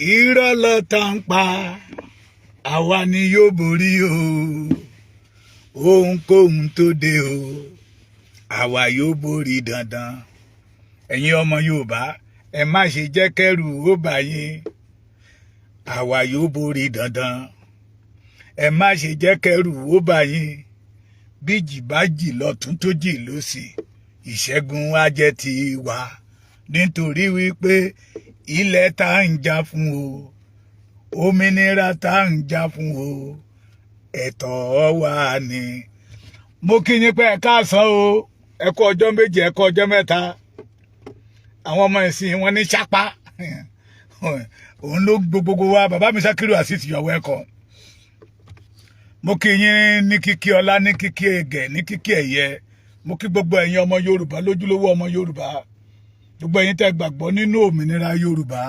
Irọ́ lọ́tà ń pa, àwa ni yóò borí o. Ohunkóhun tó dé o, àwa yóò borí dandan. Ẹ̀yin ọmọ Yorùbá, ẹ má ṣe jẹ́ kẹ́rù ó bà yín. Àwa yóò borí dandan. Ẹ má ṣe jẹ́ kẹ́rù ó bà yín. Bí jì bá jì lọ́tún tó jì lósì, ìṣẹ́gun á jẹ́ ti wa, nítorí wípé ilẹ̀ tá ń jà fún o, òmìnira tá ń jà fún o, ẹ̀tọ́ wa ni. Mo kí yín pé ẹ káàsán o, ẹ kú ọjọ́ 2, ẹ kú ọjọ́ 3. Àwọn ọmọ ìsìn wọn ní sápá òun ló gbogbo wa. Bàbá mi Sakiru Azeez, you are welcome. Mo kí yín ní kíkí ọlá, ní kíkí ẹgẹ, ní kíkí ẹ̀yẹ. Mo kí gbogbo ẹ̀yin ọmọ Yorùbá, lójúlówó ọmọ Yorùbá, gbogbo ẹ̀yin tẹ́ gbàgbọ́ nínú òmìnira Yorùbá,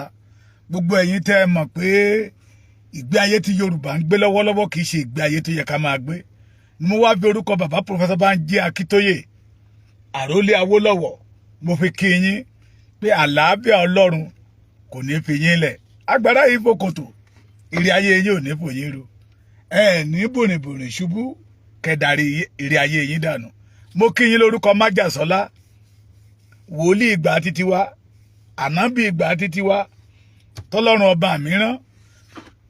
gbogbo ẹ̀yin tẹ́ mọ̀ pé ìgbé ayé tí Yorùbá ń gbé lọ́wọ́lọ́wọ́ kì í ṣe ìgbé ayé tó yẹ ká máa gbé. Ni mo wá fi orúkọ bàbá Professor Bánjí Akíntóyè, àrólé Awólọ́wọ̀, mo fi kí yín pé àlàáfíà Ọlọ́run kò ní fi yín lẹ̀. Agbára yìí fòkòtò ìrì ayé yín ò ní fò yín ru. Ẹ ní bòrìnbòrìn ṣubú kẹdàrí ìrì ayé yín dànù. Mo kí yín lórúkọ Májàsọ́lá, wòlíì ìgbà títí wa, ànábì ìgbà títí wa, tọ́lọ́run ọba mìíràn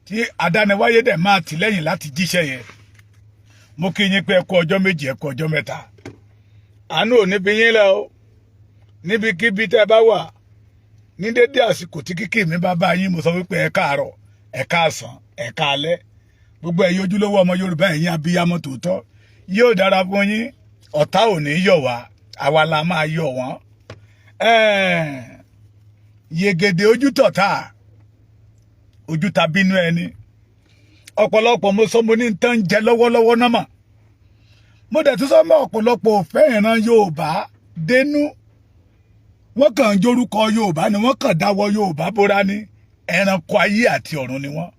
tí adániwáyé dẹ̀ máa tì lẹ́yìn láti jíṣẹ́ yẹn. Mo kí yín pé ẹ kú ọjọ́ 2, ẹ kú ọjọ́ 3. Àánú ò ní fi yín lẹ o. Níbikíbi tẹ́ ẹ bá wà ní dédé àsìkò tí kíkì mi bá bá yín, mo sọ wípé ẹ káàárọ̀, ẹ káàsán, ẹ káalẹ́. Gbogbo ẹ̀yin ojúlówó ọmọ Yorùbá, ẹ̀yin abiyamọ tòótọ́, yóò dára fún yín. Ọ̀tá ò ní yọ̀ wá, àwa la máa yọ̀ wọ́n. Yegede ojú tọ̀tà, ojú ta bínú ẹni. Ọ̀pọ̀lọpọ̀, mo sọ, mo ní tán jẹ lọ́wọ́lọ́wọ́ náà mà. Mo dẹ̀ tún sọ mọ́, ọ̀pọ̀lọpọ̀ òfẹ́ ìran Yorùbá dénú. Wọ́n kàn ń jórúkọ Yorùbá ni, wọ́n kàn dáwọ́ Yorùbá bóra ní. Ẹranko ayé àti ọ̀run ni wọ́n.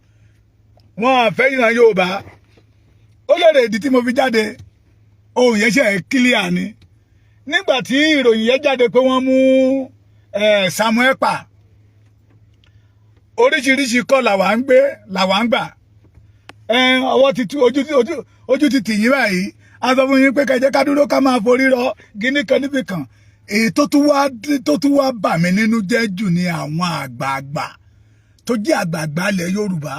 Wọ́n àfẹ́ ìran Yorùbá. Ó lè rè ìdí tí mo fi jáde. Ohun yẹn ṣe clear ni. Nígbà tí ìròyìn yẹn jáde pé wọ́n mú Samuel pa, oríṣiríṣi kọ́ làwa ń gbé, làwa ń gbà. Ọwọ́ ti tú ojú, ojú ti tì yín báyìí. A sọ fún yín pé kẹjẹ ká dúró, ká máa forí rọ gíní kan níbi kan. Èyí tó tún wá bà mí nínú jẹ́ jù ní àwọn àgbààgbà tó jẹ́ àgbààgbà ilẹ̀ Yorùbá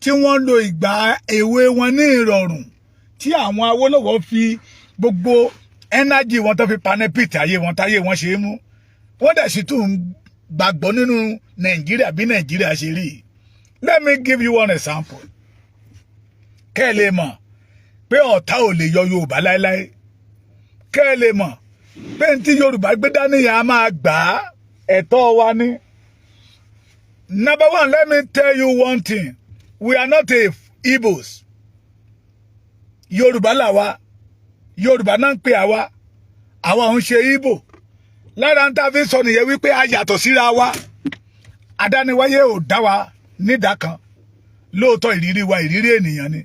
tí wọ́n lo ìgbà èwe wọn ní ìrọ̀rùn, tí àwọn Awólọ́wọ̀ fi gbogbo energy wọn tó fi panẹ́pìtì ayé wọn, táyé wọn ṣe é mú. Wọ́n dẹ̀ sì tún gbàgbọ́ nínú Nàìjíríà bí Nàìjíríà ṣe rí. Let me give you one example kẹ́ ẹ lè mọ̀ pé ọ̀tá ò lè yọ Yorùbá láéláé, kẹ́ ẹ lè mọ̀ pé ní tí Yorùbá gbé dání yẹn, a máa gbà á, ẹ̀tọ́ wa ní. Number one, let me tell you one thing: we are not a Igbos. Yorùbá làwa, Yorùbá náà ń pè àwa. Àwa ò ń ṣe Igbo. Lára ń tá a fi sọ nìyẹn wípé a yàtọ̀ síra wa. Adániwáyé ò dá wa nídàá kan. Lóòótọ́, ìrírí wa, ìrírí ènìyàn ni,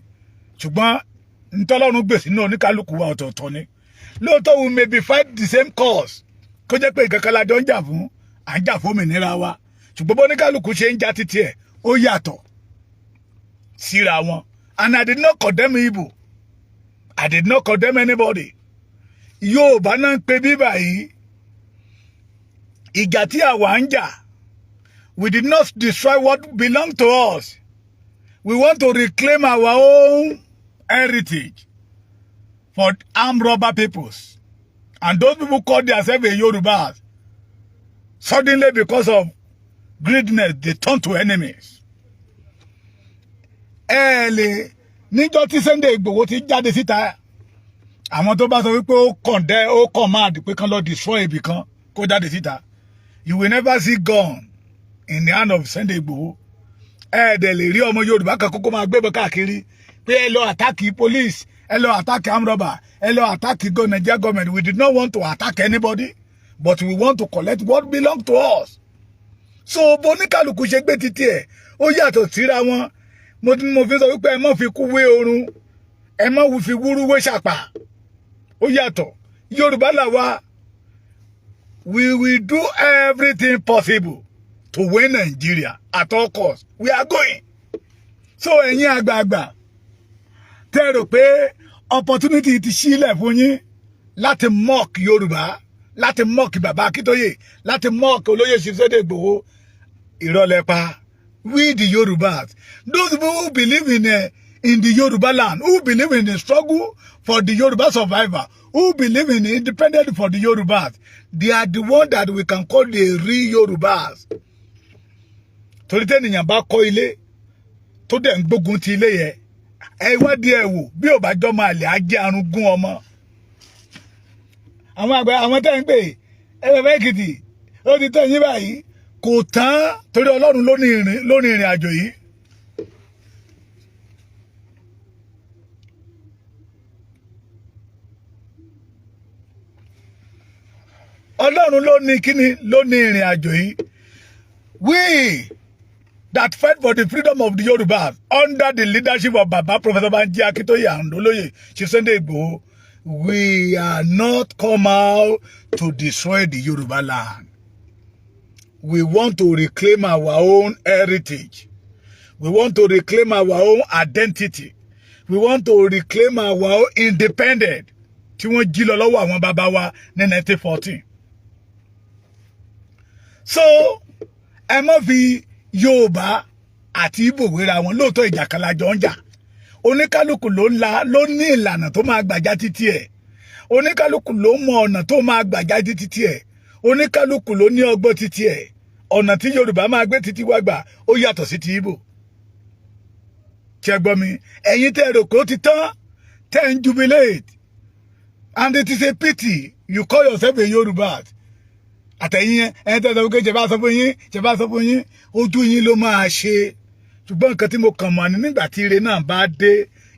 ṣùgbọ́n ntọ́lọ́run gbèsè nínú oníkálukú wa ọ̀tọ̀ọ̀tọ̀ ni. Lóòótọ́, we may be fight the same cause, kó jẹ́ pé ìkankan la jọ ń jà fún, à ń jà fún òmìnira wa, ṣùgbọ́n bó oníkálukú ṣe ń jà títí ẹ̀, ó yàtọ̀ síra wọn. And I did not condemn Igbo, I did not condemn anybody. Yorùbá náà ń pe bíbà yìí. Ìjà tí àwa ń jà, we did not destroy what belong to us. We want to reclaim our own heritage for armed robber peoples, and those people call themselves a Yorubas. Suddenly, because of greediness, they turn to enemies. Ẹ lè níjọ́ tí Sunday Igboho ti jáde síta, àwọn tó bá sọ wípé ó kàn dẹ́, ó command pé kán lọ destroy ibì kan, kó jáde síta, you will never see gun in the hand of Sunday Igboho. Ẹ dẹ̀ lè rí ọmọ Yorùbá kan kókó máa gbébọn káàkiri pé ẹ lọ attack police, ẹ lọ attack armed robber, ẹ lọ attack go Nigeria government. We did not want to attack anybody, but we want to collect what belong to us. So boníkàlùkù ṣe gbé títí ẹ̀, ó yàtọ̀ síra wọn. Mo fi sọ wípé ẹ má fi kú wé oorun, ẹ má fi wúrú wé ṣàpà. Ó yàtọ̀. Yorùbá làwa. We will do everything possible. to win Nigeria at all costs. We are going. So ẹ̀yin àgbààgbà tẹ́ rò pé opportunity ti sílẹ̀ fún yín láti mock Yorùbá, láti mock bàbá Akíntóyè, láti mock olóyè Sunday Igboho, irọ́ lẹ pa. We the Yorubas, those people who believe in the Yoruba land, who believe in the struggle for the Yoruba survival, who believe in independence for the Yorubas, they are the one that we can call the real Yorubas. Torí tẹ́nìyàn bá kọ́ ilé tó dẹ̀ ń gbógun ti ilé yẹn, ẹ wádìí ẹ wò, bí ò bá jọmọ àlè, á jẹ́ arúgún ọmọ. Àwọn àgbà, àwọn tẹ́ ń pè ẹ, bàbá Èkìtì, ó ti tẹ́ yín báyìí. Kò tán, torí Ọlọ́run ló ní ìrìn àjò yìí. Ọlọ́run ló ní kíni, ló ní ìrìn àjò yìí. We that fight for the freedom of the Yorubas under the leadership of Baba Professor Banji Akintoye and Olóyè Chief Sunday Igboho, we are not come out to destroy the Yoruba land. We want to reclaim our own heritage. We want to reclaim our own identity. We want to reclaim our own independence tí wọ́n jí lọ lọ́wọ́ àwọn bàbá wa ní 1914. So ẹ má fi Yorùbá àti Ìgbò wéra wọn. Lóòótọ́, ìjà kan la jọ ń jà. Oníkálukú ló ń la ló ní ìlànà tó máa gbàjá títí ẹ̀. Oníkálukú ló mọ ọ̀nà tó máa gbàjá títí ẹ̀. Oníkálukú ló ní ọgbọ́n títí ẹ̀. Ọ̀nà tí Yorùbá máa gbé títí wá gbà, ó yàtọ̀ sí ti Ìgbò. Ṣé gbọ́ mi? Ẹ̀yin tẹ́ rò pé ó ti tán, tẹ́ ń jubilate, and it is a pity you call yourself a Yorùbá. Àtẹ̀yìn ẹ̀yin tẹ́ sọ pé ṣe bá sọ fún yín, ṣe bá sọ fún yín, ojú yín ló máa ṣe. Ṣùgbọ́n nǹkan tí mo kàn mọ̀ ní, nígbà tí ire náà bá dé,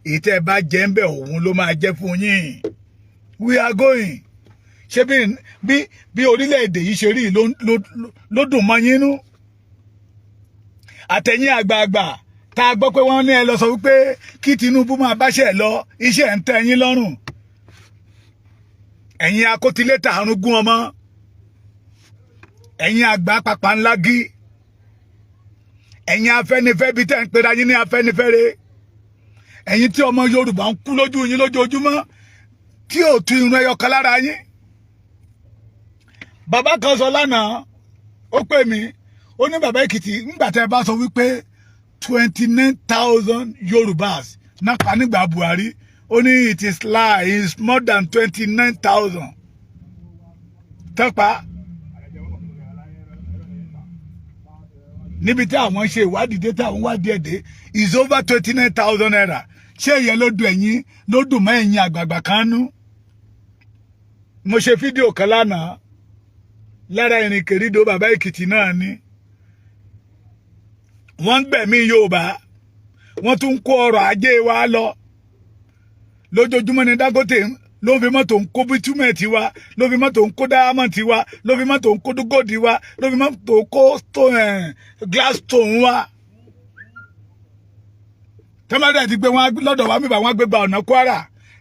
èyí tẹ́ ẹ bá jẹ́ ń bẹ̀, òun ló máa jẹ́ fún yín. We are going. Ṣé bí orílẹ̀-èdè yìí ṣe rí ló dùn mọ́ yín nú? Àtẹ̀yìn àgbààgbà tá a gbọ́ pé wọ́n ní ẹ lọ sọ wípé kí Tinubu máa báṣẹ́ lọ, iṣẹ́ ń tẹ́ yín lọ́rùn. Ẹ̀yin akótilétà arúgún ọmọ, ẹ̀yin àgbà pàpà ńlá gí, ẹ̀yin Afẹ́nifẹ́ bíi tẹ́ ń pera yín ní Afẹ́nifẹ́re, ẹ̀yin tí ọmọ Yorùbá ń kú lójú yín lójoojúmọ́ tí ò tu irun ẹyọ kan lára yín. Bàbá kan sọ lánàá, ó pè mí, ó ní, "Bàbá Èkìtì, ńgbà tẹ́ ẹ bá sọ wípé 29,000 Yorùbás náà pa nígbà Buhari," ó ní, "it is lie. It is more than 29,000 tọ́pa." Níbi tí àwọn ṣe ìwádìí dé, tí àwọn wádìí ẹ̀ dé, is over ₦29,000. Ṣé ìyẹn ló dùn ẹ̀yin, ló dùn mọ́ ẹ̀yin àgbààgbà kan nú? Mo ṣe fídíò kan lánàá lára ìrìnkèrindò bàbá Èkìtì náà ni. Wọ́n ń gbẹ̀mí Yorùbá, wọ́n tún ń kó ọrọ̀ ajé wa lọ lójoojúmọ́. Ní Dangote ló fi mọ́tò ń kó bitumen wa, ló fi mọ́tò ń kó diamond wa, ló fi mọ́tò ń kó gold wa, ló fi mọ́tò ń kó glass stone wa. Tọ́mọdé ti gbé wọn lọ́dọ̀ wa bíbá, wọn gbé gba ọ̀nà Kwara.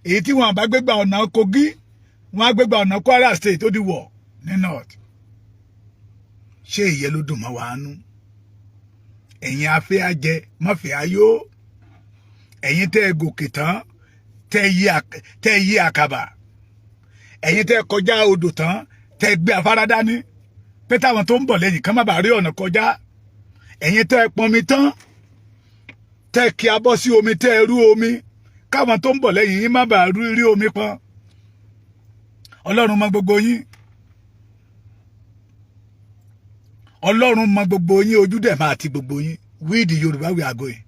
Èyí tí wọn bá gbé gba ọ̀nà Kogi, wọn á gbé gba ọ̀nà Kwara State, ó di wọ̀ ní north. Ṣé ìyẹn ló dùn mọ́ wa nú? Ẹ̀yin afẹ́ ajẹ mọ́fẹ́ ayó, ẹ̀yin tẹ́ ẹ gòkè tán, tẹ́ yí àkàbà, ẹ̀yin tẹ́ kọjá odò tán, tẹ́ gbé afárá dání pé táwọn tó ń bọ̀ lẹ́yìn kán má bàa rí ọ̀nà kọjá, ẹ̀yin tẹ́ pọnmi tán, tẹ́ kí abọ́ sí omi, tẹ́ rú omi káwọn tó ń bọ̀ lẹ́yìn yín má bàa rí omi pọn, Ọlọ́run mọ gbogbo yín. Ọlọ́run mọ gbogbo yín, ojú dẹ̀ máa ti gbogbo yín. We the Yorùbá, we are going.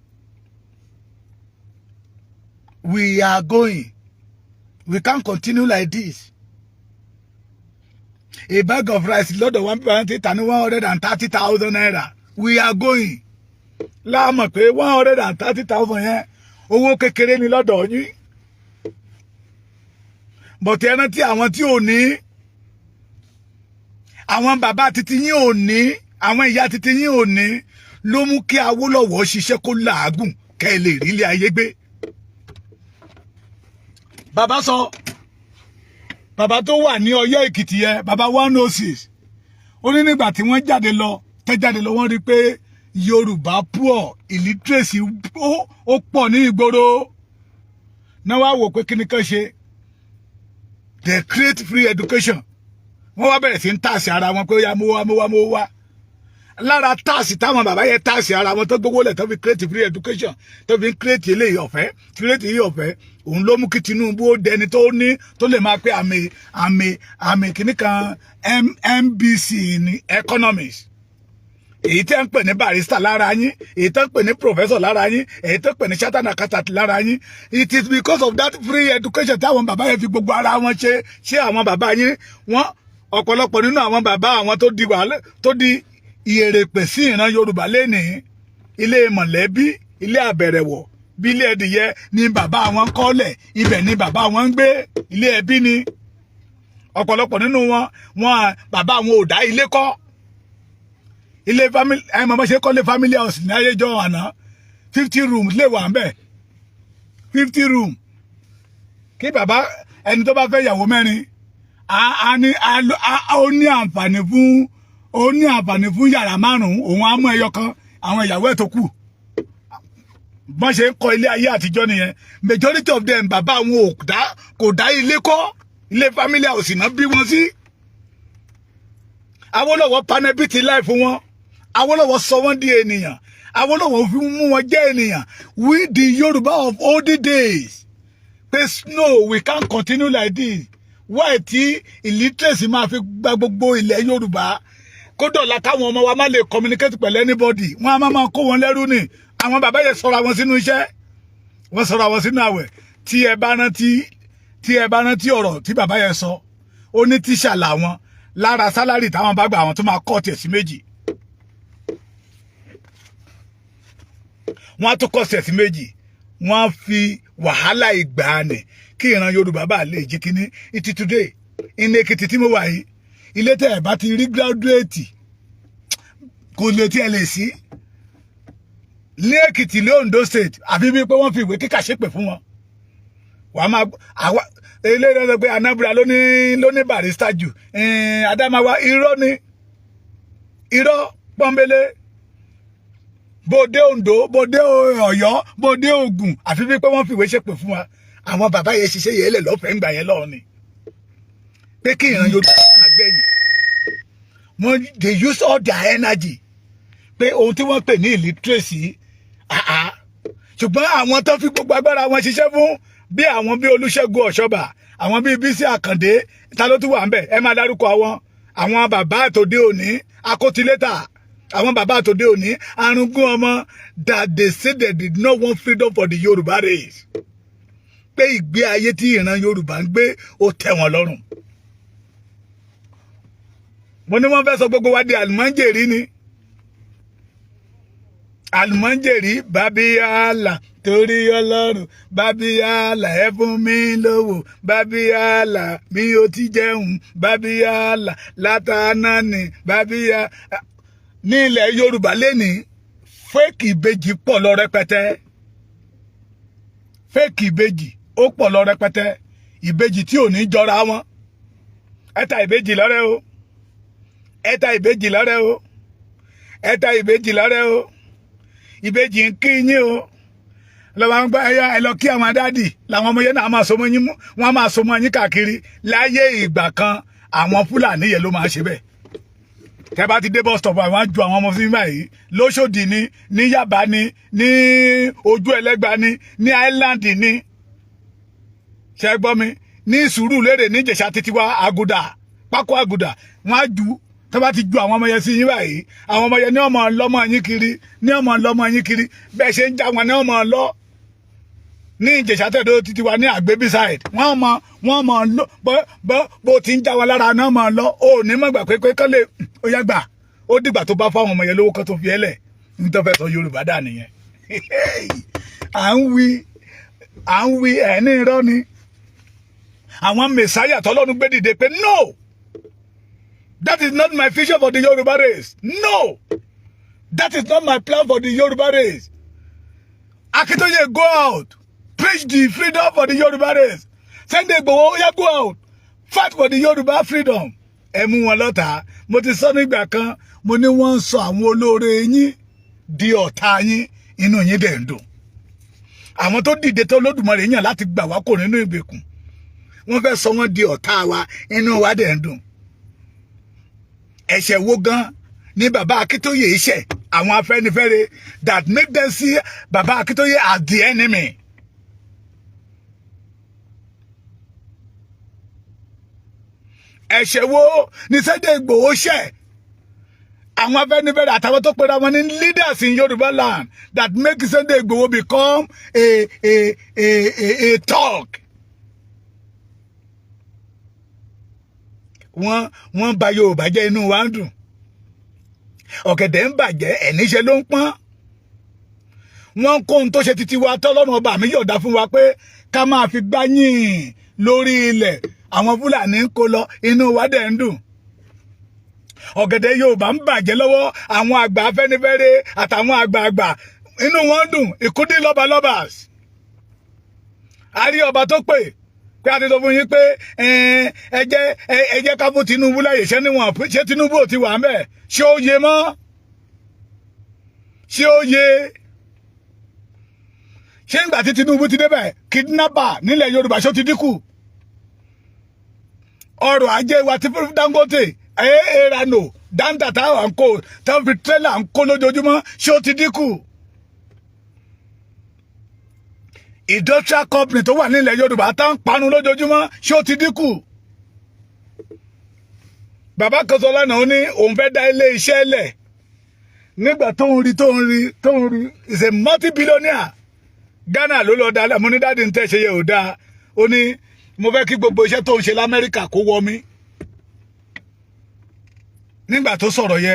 We are going. We can't continue like this. A bag of rice lọ́dọ̀ one people ti tà ní ₦130,000. We are going. Láàmọ̀ pé 130,000 yẹn, owó kékeré ni lọ́dọ̀ yín, but ẹ rántí àwọn tí ò ní. Àwọn bàbá titi yín ò ní, àwọn ìyá titi yín ò ní, ló mú kí Awólọ́wọ̀ ṣiṣẹ́ kó làágùn kẹ́ ẹ lè rí ilé ayé gbé. Bàbá sọ, bàbá tó wà ní Ọ̀yọ́ Èkìtì yẹn, bàbá 106, ó ní nígbà tí wọ́n jáde lọ Tẹ́jáde lọ, wọ́n rí pé Yorùbá poor, illiteracy ó pọ̀ ní ìgboro náà. Wá wò pé kí ni kán ṣe. They create free education. Wọ́n wá bẹ̀rẹ̀ sí ń tax ara wọn pé ó yá, mú wá, mú wá, mú wá. Lára tax táwọn bàbá yẹn tax ara wọn tó gbówó lẹ̀, tó fi create free education, tó fi ń create eléyìí ọ̀fẹ́, create eléyìí ọ̀fẹ́, òun ló mú kí Tinubu ó dẹni tó ní tó lè máa pé àmì kìíní kan MBC ní economics. Èyí tẹ́ ń pè ní barrister lára yín, èyí tẹ́ ń pè ní professor lára yín, èyí tẹ́ ń pè ní chartered accountant lára yín, it is because of that free education tí àwọn bàbá yẹn fi gbogbo ara wọn ṣe. Ṣé àwọn bàbá yín, wọn ọ̀pọ̀lọpọ̀ nínú àwọn bàbá àwọn tó di wàhálà, tó di ìyèrèpè sí ìran Yorùbá lénìí, ilé mọ̀lẹ́bí, ilé àbẹ̀rẹ̀wọ̀ bí ilé ẹdìyẹ ni bàbá wọn kọ́lẹ̀, ibẹ̀ ni bàbá wọn ń gbé, ilé ẹbí ni. Ọ̀pọ̀lọpọ̀ nínú wọn, wọn bàbá wọn ò dá ilé kọ́, ilé family ẹ mọ̀ bá ṣe kọ́lé family house ní ayéjọ́ àná, 50 rooms lè wà ń bẹ̀, 50 room. Kí bàbá ẹni tó bá fẹ́ ìyàwó mẹ́rin, a ní ó ní àǹfààní fún, ó ní àǹfààní fún yàrá márùn-ún, òun á mú ẹyọ kan, àwọn ìyàwó ẹ̀ tó kù. Bọ́n ṣe ń kọ́ ilé ayé àtijọ́ nìyẹn. Majority of them, bàbá wọn ò dá, kò dá ilé kọ́, ilé family house náà bí wọn sí. Awólọ́wọ̀ panẹ́bìtì life wọn. Awólọ́wọ̀ sọ wọ́n di ènìyàn. Awólọ́wọ̀ fi mú wọn jẹ́ ènìyàn. We the Yorùbá of olden days pé no, we can't continue like this. Why tí illiteracy máa fi gba gbogbo ilẹ̀ Yorùbá, kódọ̀la káwọn ọmọ wa má lè communicate pẹ̀lú anybody, wọ́n á má máa kó wọn lẹ́rú ni. Àwọn bàbá yẹn sọ̀rọ̀ àwọn sínú iṣẹ́, wọ́n sọ̀rọ̀ àwọn sínú àwẹ̀. Tí ẹ bá rántí ọ̀rọ̀ tí bàbá yẹn sọ, ó ní tíṣà làwọn, lára salary táwọn bá gbà, àwọn tó máa kọ́ tiẹ̀ sí méjì, wọ́n á tún kọ́ tiẹ̀ sí méjì. Wọ́n á fi wàhálà ìgbàanì kí ìran Yorùbá bá lè jí kínní. Ìtì today in Èkìtì tí mo wà yìí, ilé tẹ́ ẹ̀ bá ti rí graduate kò lè tí ẹ lè sí ní Èkìtì, ní Ondo State, àfi bíi pé wọ́n fi ìwé kíkà ṣépè fún wọn. Wàá máa àwa eléyìí ló sọ pé Anambra ló ní barrister jù, Adamawa. Irọ́ ni, irọ́ pọ́nbélé. Bó dé Ondo, bó dé Ọ̀yọ́, bó dé Ògùn, àfi bíi pé wọ́n fi ìwé ṣépè fún wa. Àwọn bàbá yẹn ṣiṣẹ́ yẹn lẹ̀ lọ́fẹ̀ẹ́ ńgbà yẹn lọ́ọ̀ ni pé kí ìran Yorùbá àgbẹ̀yìn wọ́n. They use all their energy pé ohun tí wọ́n pè ní illiteracy àá. Ṣùgbọ́n àwọn tó fi gbogbo agbára wọn ṣiṣẹ́ fún, bí àwọn bí Olúṣẹ́gun Ọ̀ṣọ́bà, àwọn bíi Bísí Àkàndé, ta ló tún wà ń bẹ̀? Ẹ máa dárúkọ àwọn bàbá àtòdé òní, akótilétà, àwọn bàbá àtòdé òní, arúgún ọmọ, that they say they did not want freedom for the Yorùbá race, pé ìgbé ayé tí ìran Yorùbá ń gbé ó tẹ́ wọn lọ́rùn. Mo ní wọ́n fẹ́ sọ gbogbo wa di àlùmọ́njèrì ni, àlùmọ́njèrì. Bábíyàlà, torí Ọlọ́run, bábíyàlà, ẹ fún mi lówó. Bábíyàlà, mi ò ti jẹun. Bábíyàlà, látàánà ni bábíyà. Ní ilẹ̀ Yorùbá lẹ́ni, fake ìbejì pọ̀ lọ rẹpẹtẹ. Fake ìbejì ó pọ̀ lọ rẹpẹtẹ, ìbejì tí ò ní jọra wọn. Ẹ ta ìbejì lọ́rẹ́ o, ẹ ta ìbejì lọ́rẹ́ o, ẹ ta ìbejì lọ́rẹ́ o. Ìbejì ń kí yín o, lọ́wọ́ àwọn gbọ́ ẹ̀yà ẹ lọ kí àwọn daddy làwọn ọmọ yẹn náà máa so mọ́ yín, wọ́n máa so mọ́ yín káàkiri. Láyé ìgbà kan, àwọn Fúlàní yẹn ló máa ṣe bẹ́ẹ̀. Tẹ́ bá ti dé bus stop, àwọn á ju àwọn ọmọ fún mi báyìí. Lóṣòdì ni, ní Yaba ni, ní Ojú Ẹlẹ́gba ni, ní Island ni, ṣe gbọ́ mi, ní Sùúrùlérè, ní Ìjẹ̀ṣà títí wá Àgùdà, Pákó Àgùdà, wọ́n á ju. Tẹ́ bá ti ju àwọn ọmọ yẹn sí yín báyìí, àwọn ọmọ yẹn ní ọmọ lọ́mọ yín kiri, ní ọmọ lọ́mọ yín kiri. Bẹ́ẹ̀ ṣe ń já wọn ní ọmọ lọ ní Ìjẹ̀ṣà tẹ̀dó títí wa ní Àgbébí side, wọ́n mọ lọ bó bó ti ń já wọn lára náà mọ lọ. Ó ní mọ̀gbà pé kán lè ó yá gbà. Ó dìgbà tó bá fáwọn ọmọ yẹn lówó kan tó fi ẹ́ lẹ̀. Ní tó fẹ́ sọ Yorùbá dà nìyẹn. À ń wí, à ń wí, ẹ̀ ní irọ́ ni. Àwọn mẹ̀sáyà tọ́lọ́run gbé dìde pé no, that is not my vision for the Yoruba race. No, that is not my plan for the Yoruba race. Akintoye, go out, preach the freedom for the Yoruba race. Sunday Igboho, oya, go out, fight for the Yoruba freedom. Ẹ mú wọn lọ́tà. Mo ti sọ nígbà kan, Mo ní wọ́n ń sọ àwọn olóore yín di ọ̀tá yín, inú yín dẹ̀ ń dùn. Àwọn tó dìde tó Olódùmarè yàn láti gbà wá kò nínú ìgbèkùn, wọ́n fẹ́ sọ wọ́n di ọ̀tá wa, inú wa dẹ̀ ń dùn. Ẹ̀ṣẹ̀ wo gan ní bàbá Akíntóyè iṣẹ́ àwọn Afẹ́nifẹ́re that make them see bàbá Akíntóyè as the enemy? Ẹ̀ṣẹ̀ wo ní Sunday Igboho ṣẹ̀ àwọn Afẹ́nifẹ́re àtàwọn tó pera wọn ní leaders in Yorùbá land that make Sunday Igboho become a talk? Wọ́n bà Yorùbá jẹ́, inú wa ń dùn. Ọ̀gẹ̀dẹ̀ ń bàjẹ́, ẹ̀níṣẹ́ ló ń pọ́n. Wọ́n kó ohun tó ṣe títí wa tọ́lọ́run ọba mi yọ̀ọ̀dá fún wa pé ká máa fi gbáyìn lórí ilẹ̀, àwọn Fúlàní ń kó lọ, inú wa dẹ̀ ń dùn. Ọ̀gẹ̀dẹ̀ Yorùbá ń bàjẹ́ lọ́wọ́, àwọn àgbà Afẹ́nifẹ́re àtàwọn àgbààgbà, inú wọn ń dùn, ìkúdí lọ́balọ́ba. A rí ọba tó pè pé a ti sọ fún yín pé ẹ jẹ́ ká fún Tinubu láyè. Ṣé níwọ̀n ṣé Tinubu ò ti wà ń bẹ̀? Ṣé ó yé mọ́? Ṣé ó yé? Ṣé ńgbà tí Tinubu ti débẹ̀, kidnapper nílẹ̀ Yorùbá, ṣó ti dínkù? Ọrọ̀ ajé wa ti fún Dangote, erano dáńtà táwọn ń kó, táwọn fi tírélà ń kó lójoojúmọ́, ṣé ó ti dínkù? Industrial company tó wà nílẹ̀ Yorùbá tá ń parun lójoojúmọ́, ṣé ó ti dínkù? Bàbá kan sọ lánàá, ó ní òun fẹ́ dá ilé iṣẹ́ lẹ̀. Nígbà tó ń rí is a multi-billionaire, Ghana ló lọ dá. Mo ní, "Daddy, ń tẹ́ ṣe yẹ ò dáa." Ó ní mo fẹ́ kí gbogbo iṣẹ́ tó ń ṣe l'Amẹ́ríkà kó wọ mí. Nígbà tó sọ̀rọ̀ yẹ,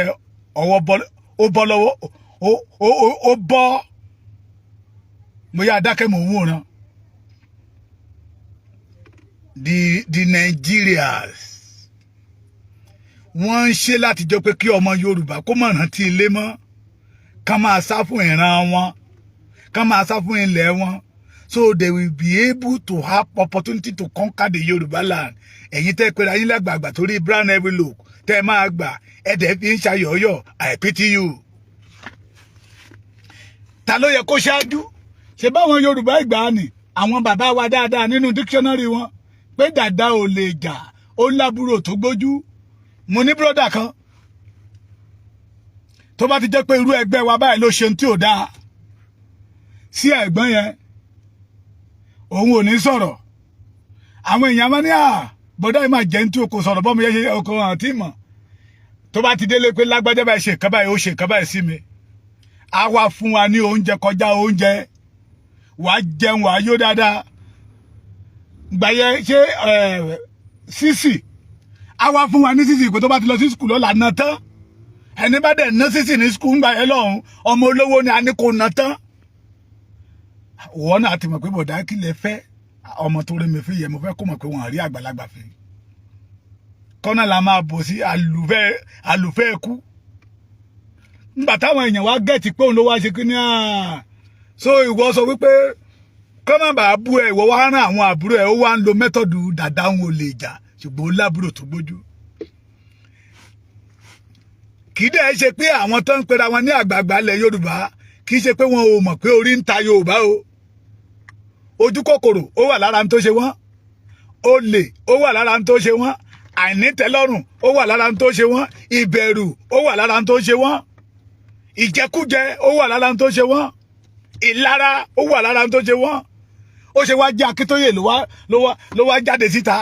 ọwọ́ bọ́, ó bọ́ lọ́wọ́, ó bọ́. Mo yá dákẹ́, mò ń wòran. The Nigerians, wọ́n ń ṣe láti jọ pé kí ọmọ Yorùbá kó má rántí ilé mọ́, ká máa sá fún ìran wọn, ká máa sá fún ilẹ̀ wọn, so they will be able to have opportunity to conquer the Yorùbá land. Ẹ̀yin tẹ́ pé ayé lágbàgbà torí brown envelope tẹ́ máa gbà, ẹ̀dẹ̀ fi ń ṣayọ̀yọ̀. I pity you. Ta ló yẹ kó ṣáájú? Ṣe báwọn Yorùbá ìgbàanì, àwọn bàbá wa dáadáa, nínú dictionary wọn pé dàda ò lè jà, ó lábúrò tó gbójú. Mo ní brother kan tó bá ti jẹ́ pé irú ẹgbẹ́ wa báyìí ló ṣe tí ò dáa sí ẹ̀gbọ́n yẹn, òun ò ní sọ̀rọ̀. Àwọn èèyàn máa ní, "À, bọ́dá yìí máa jẹ́ ní tí o kò sọ̀rọ̀ bọ́mọ yẹn ṣe ọkọ̀ àti ìmọ̀." Tó bá ti délé pé lágbájá báyìí ṣe nǹkan báyìí, ó ṣe nǹkan báyìí sí mi, á wá fún wa ní oúnjẹ kọjá oúnjẹ, wàá jẹun, wàá yó dáadáa. Gbàyẹ ṣé sísì, á wá fún wa ní sísì pé tó bá ti lọ sí school lọ́la, ná tán. Ẹni bá dẹ̀ ná sísì ní school ńgbà yẹn lọ́hùn, ọmọ olówó ni. A ní kò ná tán. Wọ́n náà ti mọ̀ pé bọ̀dá kí lè fẹ́ ọmọ tó rí mi fi yẹ, mo fẹ́ kó mọ̀ pé wọ́n rí àgbàlagbà fi kọ́nà la máa bò sí àlùfẹ́ àlùfẹ́ kú. Nígbà táwọn èèyàn wá get pé òun ló wá ṣe kí ní à, so ìwọ sọ wípé kọ́ má bàa bú ẹ, ìwọ wá rán àwọn àbúrò ẹ. Ó wá ń lo method dàda, òun ò lè jà, ṣùgbọ́n ó lábúrò tó gbójú. Kì í dẹ̀ ṣe pé àwọn tó ń pera wọn ní àgbààgbà ilẹ̀ Yorùbá, kì í ṣe pé wọn ò mọ̀ pé orí ń ta Yorùbá o. Ojú kòkòrò ó wà lára tó ṣe wọ́n, olè ó wà lára tó ṣe wọ́n, àìnítẹ́lọ́rùn ó wà lára tó ṣe wọ́n, ìbẹ̀rù ó wà lára tó ṣe wọ́n, ìjẹkújẹ ó wà lára tó ṣe wọ́n, ìlara ó wà lára tó ṣe wọ́n. Ó ṣe wá jẹ́ Akíntóyè ló wá jáde síta,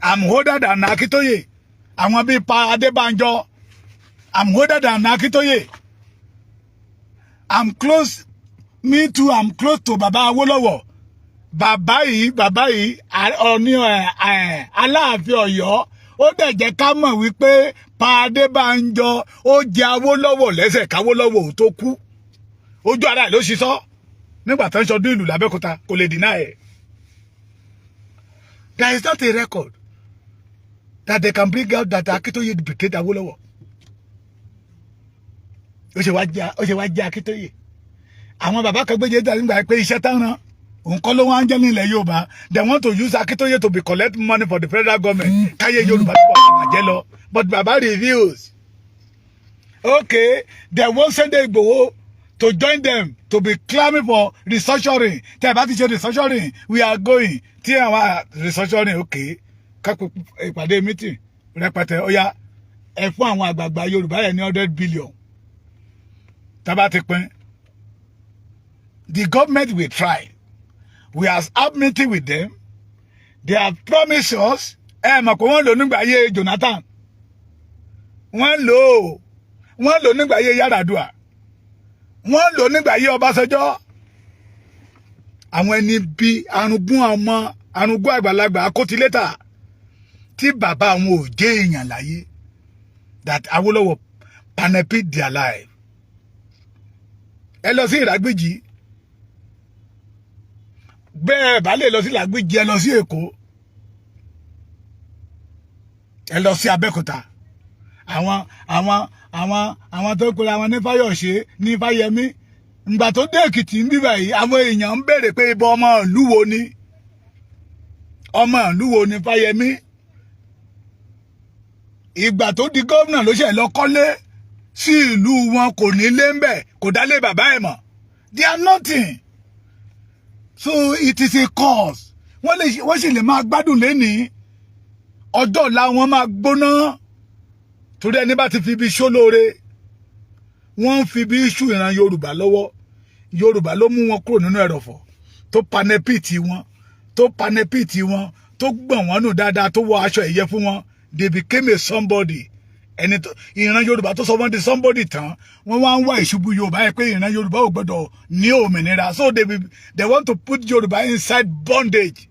"I'm older than Akíntóyè." Àwọn bíi pa Adébánjọ, "I'm older than Akíntóyè, I'm close, me too, I'm close to Baba Awólọ́wọ̀." Bàbá yìí, Ọọ̀ni, Aláàfin Ọ̀yọ́, ó dẹ̀ jẹ́ ká mọ̀ wípé pa Adébánjọ ó jẹ Awólọ́wọ̀ lẹ́sẹ̀ káwólọ́wọ̀ ò tó kú. Ojú ara ẹ̀ ló ṣiṣọ́ nígbà tó ń ṣọdún ìlú l'Abẹ́òkúta, kò lè deny ẹ̀. There is not a record that they can bring out that Akintoye betrayed Awólọ́wọ̀. Ó ṣe wá jẹ́ Akíntóyè? Àwọn bàbá kan gbéjẹ dá nígbà pé iṣẹ́ tán rán òun kọ́ ló wá ń jẹ́ nílẹ̀ Yorùbá. They want to use Akíntóyè to be collect money for the federal government, káyé Yorùbá tó bọ̀ bàjẹ́ lọ. But bàbá refuse. Okay, they want Sunday Igboho to join them to be clamoring for restructuring. Tẹ́ ẹ bá ti ṣe restructuring, we are going. Tí àwọn restructuring, okay, kápẹ́ ìpàdé meeting rẹpẹtẹ, ó yá, ẹ fún àwọn àgbààgbà Yorùbá yẹn ní 100 billion. Tá bá ti pín, the government will try. We have had meeting with them. They have promised us. Ẹ mọ̀ pé wọ́n lò nígbà ayé Jonathan, wọ́n lò ó, wọ́n lò nígbà ayé Yar'Adua, wọ́n lò nígbà ayé Ọbásanjọ́. Àwọn ẹni bí arúgbó, ọmọ arúgbó, àgbàlagbà akótilétà tí bàbá àwọn ò jẹ́ èèyàn láyé, that Awólọ́wọ̀ panepit their life. Ẹ lọ sí Ìràgbìjì, bẹ́ẹ̀ bá lè lọ sí Ìràgbìjì, ẹ lọ sí Èkó, ẹ lọ sí Abẹ́òkúta. Àwọn tó pera wọn ní Fáyọ̀ṣe, ní Fáyẹmí, ìgbà tó dé Èkìtì ń bíbà yìí, àwọn èèyàn ń béèrè pé ibọ ọmọ ìlú wo ni, ọmọ ìlú wo ni Fáyẹmí? Ìgbà tó di gómìnà ló ṣe lọ kọ́lé sí ìlú wọn. Kò nílé ń bẹ̀, kò dálé bàbá ẹ̀ mọ̀. They are nothing. So it is a cause. Wọ́n lè, wọ́n sì lè máa gbádùn lénìí, ọjọ́ ọ̀la wọn máa gbóná, torí ẹni bá ti fi ibi ṣó lóore, wọ́n ń fi ibi ṣú ìran Yorùbá lọ́wọ́. Yorùbá ló mú wọn kúrò nínú ẹrọ̀fọ̀, tó panẹ́pìtì wọn, tó panẹ́pìtì wọn, tó gbọ̀n wọ́n nù dáadáa, tó wọ aṣọ ẹ̀yẹ fún wọn. They became a somebody. Ẹni tó ìran Yorùbá tó sọ wọ́n di somebody tán, wọ́n wá ń wá ìṣubú Yorùbá yẹn pé ìran Yorùbá ò gbọ́dọ̀ ní òmìnira. So they want to put Yorùbá inside bondage,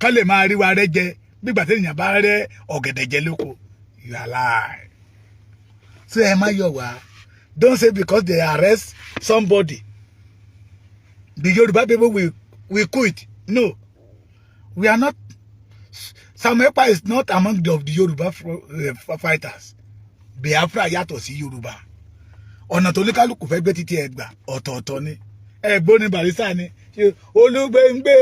ká lè máa rí wa rẹ́ jẹ gbígbà tí èèyàn bá rẹ́ ọ̀gẹ̀dẹ̀ jẹ lóko. You are lie. So ẹ má yọ̀ wá. Don't say because they arrest somebody, the Yoruba people will quit. No, we are not. Samuel Ekpa is not among the, of the Yoruba fighters. Biafra yàtọ̀ sí Yorùbá. Ọ̀nà tó ní kálukú fẹ́ gbé títí ẹ̀ gbà ọ̀tọ̀ọ̀tọ̀ ni. Ẹ̀gbọ́n ni Barrister ni olùgbéǹgbé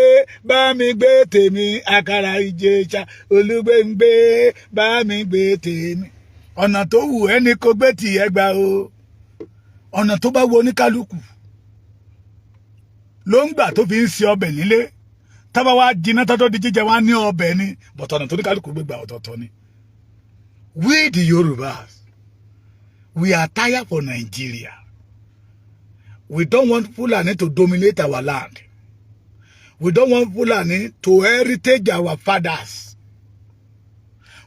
bá mi gbé tèmi, àkàrà Ìjẹ̀ṣà, olùgbéǹgbé bá mi gbé tèmi. Ọ̀nà tó wù ẹni kó gbé tìyẹ́ gbà o. Ọ̀nà tó bá wo oníkálukú ló ń gbà tó fi ń ṣe ọbẹ̀ nílé. Tábà wá jiná tọ́tọ́ di jíjẹ wá ní ọbẹ̀ ni, bọ̀tọ̀ ọ̀nà tó ní kálukú gbé gbà ọ̀tọ̀ọ̀tọ̀ ni. We the Yorubas, we are tired for Nigeria. We don't want Fulani to dominate our land. We don't want Fulani to heritage our fathers.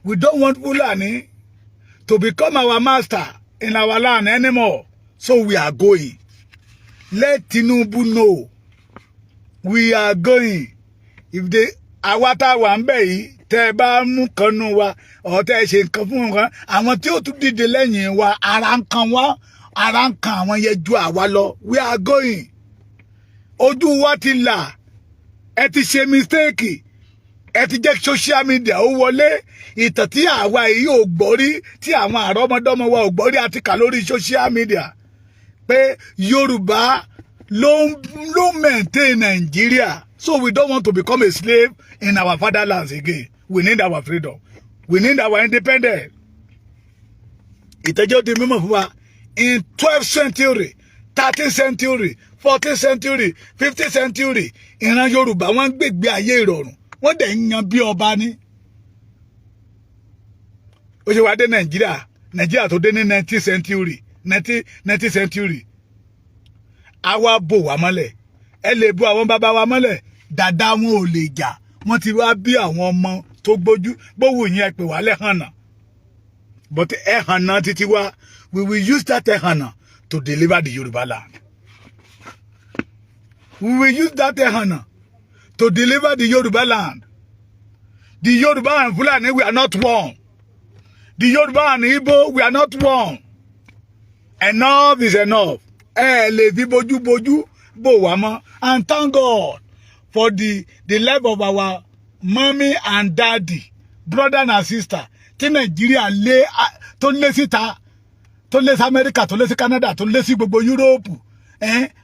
We don't want Fulani to become our master in our land anymore. So we are going. Let Tinubu know we are going. If they, àwa tá a wà ń bẹ̀ yìí, tẹ́ ẹ bá mú kan nú wa ọ̀, tẹ́ ẹ ṣe nǹkan fún nǹkan, àwọn tí ó tún dìde lẹ́yìn wa, ara ń kan wá, ara ń kan àwọn yẹn ju àwa lọ. We are going. Ojú wa ti là. Ẹ ti ṣe mistake. Ẹ ti jẹ́ social media ó wọlé. Ìtàn tí àwa yìí ò gbọ́ rí, tí àwọn àrọ́mọdọ́mọ wa ò gbọ́ rí, àti kà lórí social media pé Yorùbá ló maintain Nigeria. So we don't want to become a slave in our fatherlands again. We need our freedom. We need our independence. Ìtẹ́jọ́ di mímọ̀ fún wa in 12th century, 13th century, 14th century, 15th century, ìran Yorùbá, wọ́n ń gbègbè ayé ìrọ̀rùn, wọ́n dẹ̀ ń yan bí ọba ní. Ó ṣe wá dé Nàìjíríà, Nàìjíríà tó dé ní 19th century, 19th century, àwa bò wá mọ́lẹ̀. Ẹ lè bo àwọn bàbá wa mọ́lẹ̀, dàda wọn ò lè jà. Wọ́n ti wá bí àwọn ọmọ tó gbójú gbówó yẹn pè wá lẹ́hànà, but ẹ̀hànà títí wá, we will use that ẹ̀hànà to deliver the Yoruba land. We will use that ẹ̀hànà to deliver the Yoruba land. The Yoruba and Fulani, we are not one. The Yoruba and Igbo, we are not one. Enough is enough. Ẹ lè fi bójúbójú bò wá mọ́. And thank God for the life of our mommy and daddy, brother and sister tí Nàìjíríà lé, tó lé síta, tó lé sí Amẹ́ríkà, tó lé sí Canada, tó lé sí gbogbo Yúróòpù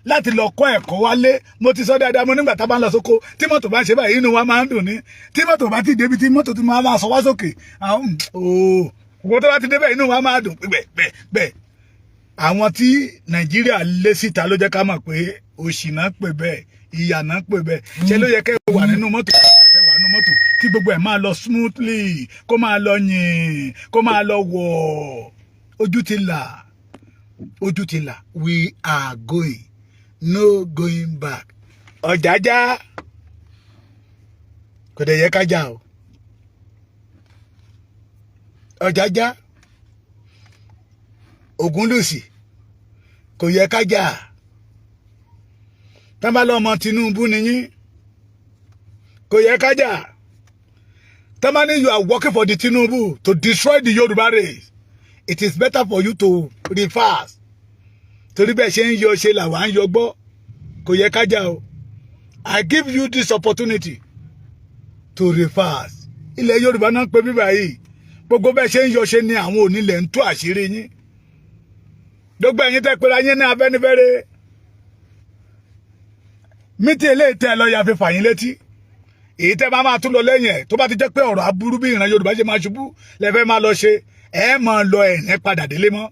láti lọ kọ́ ẹ̀kọ́ wálé. Mo ti sọ dáadáa, mo nígbà tá a bá ń lọ sóko, tí mọ́tò bá ń ṣe báyìí, inú wa máa ń dùn ní. Tí mọ́tò bá ti débi tí mọ́tò ti máa sọ wá sókè, ooo, tó bá ti débẹ̀, inú wa máa dùn bẹ́ẹ̀ bẹ́ẹ̀ bẹ́ẹ̀. Àwọn tí Nàìjíríà lé síta ló jẹ́ ká mọ̀ pé òṣì náà pè bẹ́ẹ̀, ìyà náà pè bẹ́ẹ̀. Ṣé ló yẹ kẹ́ wà nínú mọ́tò, kẹ́ wà nínú mọ́tò, kí gbogbo ẹ̀ máa lọ smoothly, kó máa lọ yìn, kó máa lọ wọ̀? Ojú ti là, ojú ti là. We are going, no going back. Ọ̀jájá kò dẹ̀ yẹ ká jà o. Ọ̀jájá Ògúnlùsì kò yẹ ká jà. Tán bá lọ́mọ Tinubu nìyí, kò yẹ ká jà. Tán bá ní you are working for the Tinubu to destroy the Yorùbá race, it is better for you to reverse, torí bẹ́ẹ̀ ṣe ń yọ ṣe làwa ń yọ gbọ́. Kò yẹ ká jà o. I give you this opportunity to reverse. Ilẹ̀ Yorùbá náà pé bíbá yìí, gbogbo bẹ́ẹ̀ ṣe ń yọ ṣe ni àwọn onílẹ̀ ń tú àṣírí yín. Gbogbo ẹ̀yin tẹ́ pera yín ní Afẹ́nifẹ́re, mítí eléyìí tẹ́ ẹ lọ ya fi fà yín létí, èyí tẹ́ bá máa tún lọ lẹ́yìn ẹ̀, tó bá ti jẹ́ pé ọ̀rọ̀ aburú bí ìran Yorùbá ṣe máa ṣubú lẹ́fẹ́ máa lọ ṣe, ẹ máa lọ, ẹ̀rín padà délé mọ́.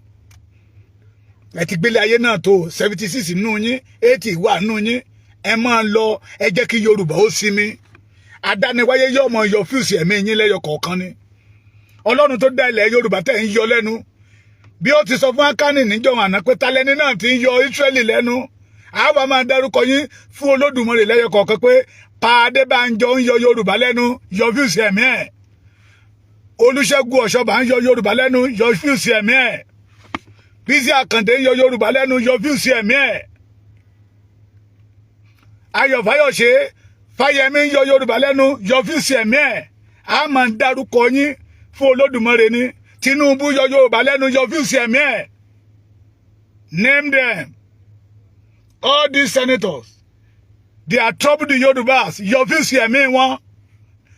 Ẹ ti gbélé ayé náà tó 76 nù yín, 80 wà nù yín. Ẹ máa lọ, ẹ jẹ́ kí Yorùbá ó sinmi. Adániwáyé yóò mọ yọ fuse ẹ̀mí yín lẹ́yọ kọ̀ọ̀kan ni. Ọlọ́run tó dá ilẹ̀ Yorùbá tẹ̀ ń yọ lẹ́nu, bí ó ti sọ fún Ákánì níjọ́ àná pé talẹ́ni náà ti ń yọ Ísírẹ́lì lẹ́nu, àwa máa dárúkọ yín fún Olódùmarè lẹ́yọ kọ̀ọ̀kan pé Pa Adébánjọ ń yọ Yorùbá lẹ́nu, yọ fuse ẹ̀mí ẹ̀. Olúṣẹ́gun Ọ̀ṣọ́bà ń yọ Yorùbá lẹ́nu, yọ fuse ẹ̀mí ẹ̀. Bísí Àkàndé ń yọ Yorùbá lẹ́nu, yọ fuse ẹ̀mí ẹ̀. Ayọ̀ Fáyọ̀ṣe, Fáyẹmí ń yọ Yorùbá lẹ́nu, yọ fuse ẹ̀mí ẹ̀. A máa ń dárúkọ yín fún Olódùmarè ni. Tinubu yọ Yorùbá lẹ́nu, yọ fuse ẹ̀mí ẹ̀. Name them. All these senators, they are trouble the Yorùbás, yọ fuse ẹ̀mí wọn.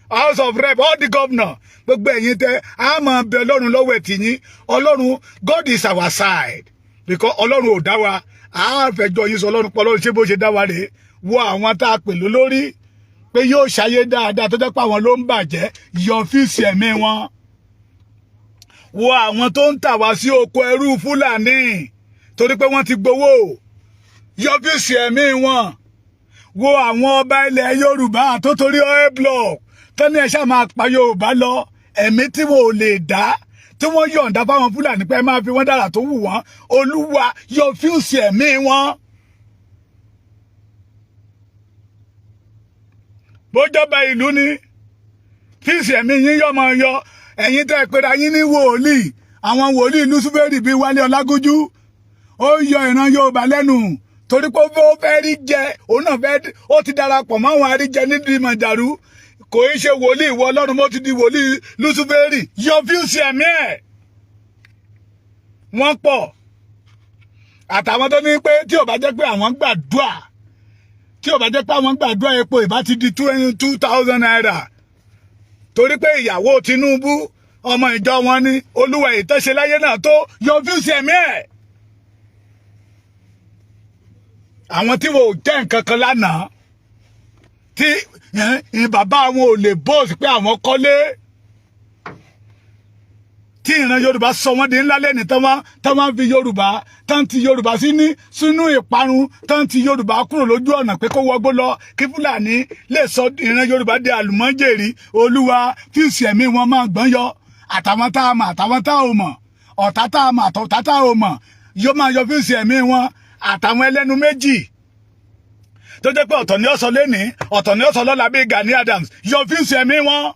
House of Rep, all the governor, gbogbo ẹ̀yin tẹ a máa bẹ Ọlọ́run lọ́wọ́ ẹ̀ tì yín. Ọlọ́run, God is our side, because Ọlọ́run ò dá wa. A fẹjọ́ yín sọ Ọlọ́run pọ̀. Ọlọ́run, ṣé bó ṣe dá wa rèé? Wo àwọn tá a pè lólórí pé yóò ṣayé dáadáa, tó jẹ́ pé àwọn ló ń bàjẹ́, yọ fuse ẹ̀mí wọn. Wo àwọn tó ń tà wá sí oko ẹrú Fúlàní torí pé wọ́n ti gbowó, yọ fuse ẹ̀mí wọn. Wo àwọn ọba ilẹ̀ Yorùbá tó torí oil block tó ní ẹ ṣáà máa pa Yorùbá lọ, ẹ̀mí tí wọn ò lè dá, tí wọ́n yọ̀ǹda fáwọn Fúlàní pé ẹ máa fi wọ́n dára tó wù wọ́n. Olúwa, yọ fuse ẹ̀mí wọn. Bójọba ìlú ni, fuse ẹ̀mí yín yọ̀ máa yọ. Ẹ̀yin tẹ́ ẹ pera yín ní wòlíì, àwọn wòlíì Lúsífẹ́rì bíi Wálé Ọlágúnjú, ó yọ ìran Yorùbá lẹ́nu torí pé ó fẹ́ rí jẹ. Òun náà fẹ́, ó ti darapọ̀ mọ́ àwọn àríjẹ nídìí mọ̀jàrú. Kò í ṣe wòlíì ìwọ Ọlọ́run mo ti di wòlíì Lúsífẹ́rì. Yọ fuse ẹ̀mí ẹ̀. Wọ́n pọ̀, àtàwọn tó ní pé tí ò bá jẹ́ pé àwọn gbàdúà, tí ò bá jẹ́ pé àwọn gbàdúrà, epo ìbá ti di ₦2,000, torí pé ìyàwó Tinubu, ọmọ ìjọ wọn ni. Olúwa, ìtọ́ṣe láyé náà tó, yọ fuse ẹ̀mí ẹ̀. Àwọn tí wọn ò jẹ́ nǹkan kan lánàá, tí bàbá wọn ò lè bóòsì pé àwọn kọ́lé, tí ìran Yorùbá sọ wọ́n di ńlá lẹ́ni, tán wọ́n fi Yorùbá, tán ti Yorùbá sí ní sínú ìparun, tán ti Yorùbá kúrò lójú ọ̀nà pé kó wọgbó lọ, kí Fúlàní lè sọ ìran Yorùbá di àlùmọ́jèrì. Olúwa, fuse ẹ̀mí wọn máa gbọ́n yọ. Àtàwọn tá a mọ̀, àtàwọn tá a ò mọ̀, ọ̀tá tá a mọ̀, àtọ̀tá tá a ò mọ̀, yóò máa yọ fuse ẹ̀mí wọn. Àtàwọn ẹlẹ́nu méjì tó jẹ́ pé ọ̀tọ̀ ni ó sọ lẹ́nìí, ọ̀tọ̀ ni ó sọ lọ́la, bíi Gani Adams, yọ fuse ẹ̀mí wọn.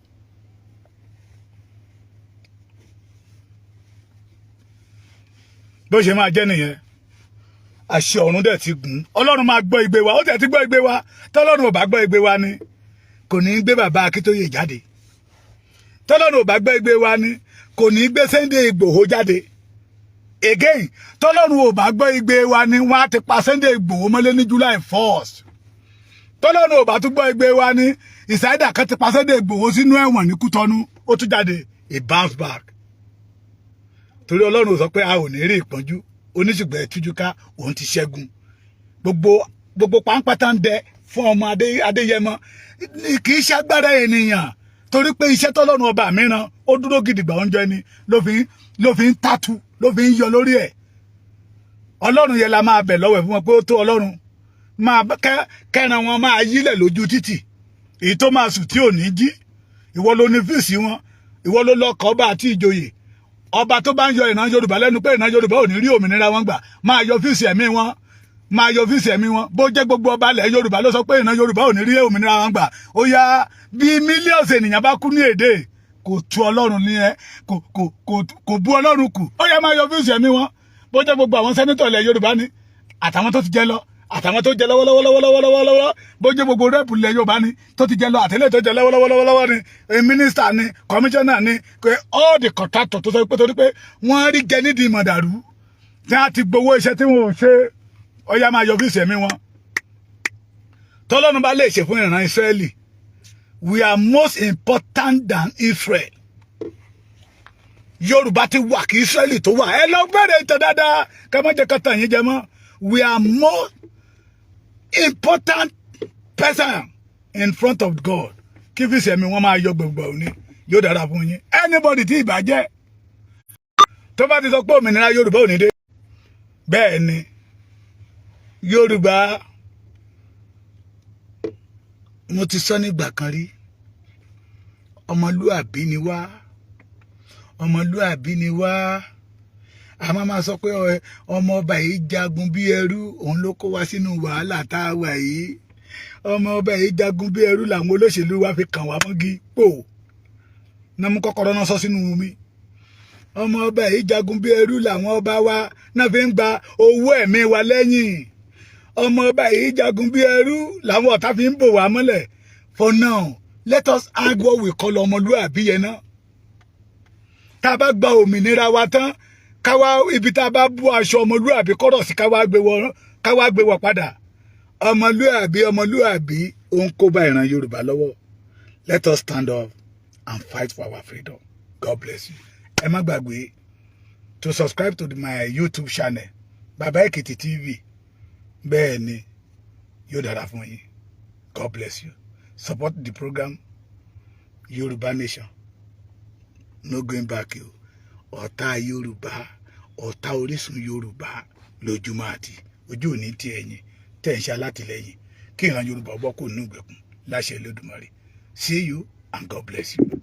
Bó ṣe máa jẹ́ nìyẹn. Àṣẹ ọ̀run dẹ̀ ti gùn. Ọlọ́run máa gbọ́ igbe wa, ó tẹ̀ ti gbọ́ igbe wa. Tọ́lọ́run ò bá gbọ́ igbe wa ni, kò ní í gbé bàbá Akíntóyè jáde. Tọ́lọ́run ò bá gbọ́ igbe wa ni, kò ní í gbé Sunday Ìgbòho jáde again. Tọ́lọ́run ò bá gbọ́ igbe wa ni, wọ́n á ti pa Sunday Ìgbòho mọ́lé ní July 1st. Tọ́lọ́run ò bá tún gbọ́ igbe wa ni, ìsáídà kan ti pa Sunday Ìgbòho sínú ẹ̀wọ̀n ní Kútọ́nú, ó tún jáde, he bounce back, torí Ọlọ́run sọ pé a ò ní rí ìpọ́njú oníṣùgbọ́n ẹ̀tújú ká, òun ti ṣẹ́gun gbogbo gbogbo pàǹpátá ń dẹ fún ọmọ Adéyẹmọ. Kì í ṣe agbára ènìyàn, torí pé iṣẹ́ tọ́lọ́run ọba mìíràn ó dúró gidigba, oúnjẹ ni ló fi ń tàtú, ló fi ń yọ lórí ẹ̀. Ọlọ́run yẹn la máa bẹ̀ lọ́wọ́ ẹ̀ fún wọn pé ó tó. Ọlọ́run máa kẹ́ran wọn máa yílẹ̀ lójú títì, èyí tó máa sùn tí ò ní jí. Ìwọ ló ní fíìsì wọn, ìwọ ló lọ́kọ̀ ọba àti ìjòyè. Ọba tó bá ń yọ ìran Yorùbá lẹ́nu pé ìran Yorùbá ò ní rí òmìnira wọn gbà, máa yọ fíìsì ẹ̀mí wọn, máa yọ fíìsì ẹ̀mí wọn. Bó jẹ́ gbogbo ọba ilẹ̀ Yorùbá ló sọ pé ìran Yorùbá ò ní rí òmìnira wọn gbà, ó yá, bí mílíọ̀nù ènìyàn bá kú ní èdè, kò tu Ọlọ́run ní ẹ, kò bú Ọlọ́run kù. Ó yá, máa yọ fíìsì ẹ̀mí wọn. Bó jẹ́ gbogbo àwọn senator ilẹ̀ Yorùbá ni, àtàwọn tó ti jẹ lọ, àtàwọn tó jẹ lọ́wọ́lọ́wọ́lọ́wọ́lọ́wọ́, bó jẹ́ gbogbo rep ilẹ̀ Yorùbá ni tó ti jẹ lọ, àtẹlẹ́ tó jẹ lọ́wọ́lọ́wọ́lọ́wọ́ ni, mínísítà ni, kọmíṣánná ni, all the contractor tó sọ pé torí pé wọ́n rí jẹ nídìí mọ̀dàrú tí wọ́n ti gbowó iṣẹ́ tí wọ́n ò ṣe, ó yá, máa yọ fíìsì ẹ̀mí wọn. Tọ́lọ́run bá lè ṣe fún ìran Ísírẹ́lì, we are most important than Israel. Yorùbá ti wà kí Ísírẹ́lì tó wà. Ẹ lọ bẹ̀rẹ̀ ìtàn dáadáa, ká má jẹ́ ká tàn yín jẹ mọ́. We are more important person in front of God. Kí fíìsì ẹ̀mí wọn máa yọ gbogbo òní, yóò dára fún yín. Anybody tí ìbàjẹ́ tó bá ti sọ pé òmìnira Yorùbá ò ní dé, bẹ́ẹ̀ ni Yorùbá. Mo ti sọ nígbà kan rí, ọmọlúàbí ni wá, ọmọlúàbí ni wá. A máa sọ pé ọmọ ọba yìí jagun bí ẹrú, òun ló kó wa sínú wàhálà tá a wà yìí. Ọmọ ọba yìí jagun bí ẹrú làwọn olóṣèlú wa fi kàn wá mọ́gí pò náà, mú kọ́kọ́rọ́ náà sọ sínú omi. Ọmọ ọba yìí jagun bí ẹrú làwọn ọba wa náà fi ń gba owó ẹ̀mí wa lẹ́yìn. Ọmọ ọba yìí jagun bí ẹrú làwọn ọ̀tá fi ń bò wá mọ́lẹ̀. For now, let us add what we call ọmọlúàbí yẹn náà. Tá a bá gba òmìnira wa tán, káwá ibi tá a bá bú aṣọ ọmọlúàbí kọ́rọ̀ sí, káwá gbé wọ padà. Ọmọlúàbí, ọmọlúàbí, ó ń kó bá ìran Yorùbá lọ́wọ́. Let us stand up and fight for our freedom. God bless you. Ẹ má gbàgbé to subscribe to my YouTube channel, Baba Ekiti TV. Bẹ́ẹ̀ ni, yóò dára fún yín. God bless you. Support the program. Yorùbá Nation, no going back o. Ọ̀tá Yorùbá, ọ̀tá orísun Yorùbá lójúmọ́ àti ojú òní tí ẹ̀yin tẹ̀ ń ṣe alátìlẹ́yìn kí ìran Yorùbá bọ́ kò nínú ìgbèkùn láṣẹ Olódùmarè. See you and God bless you.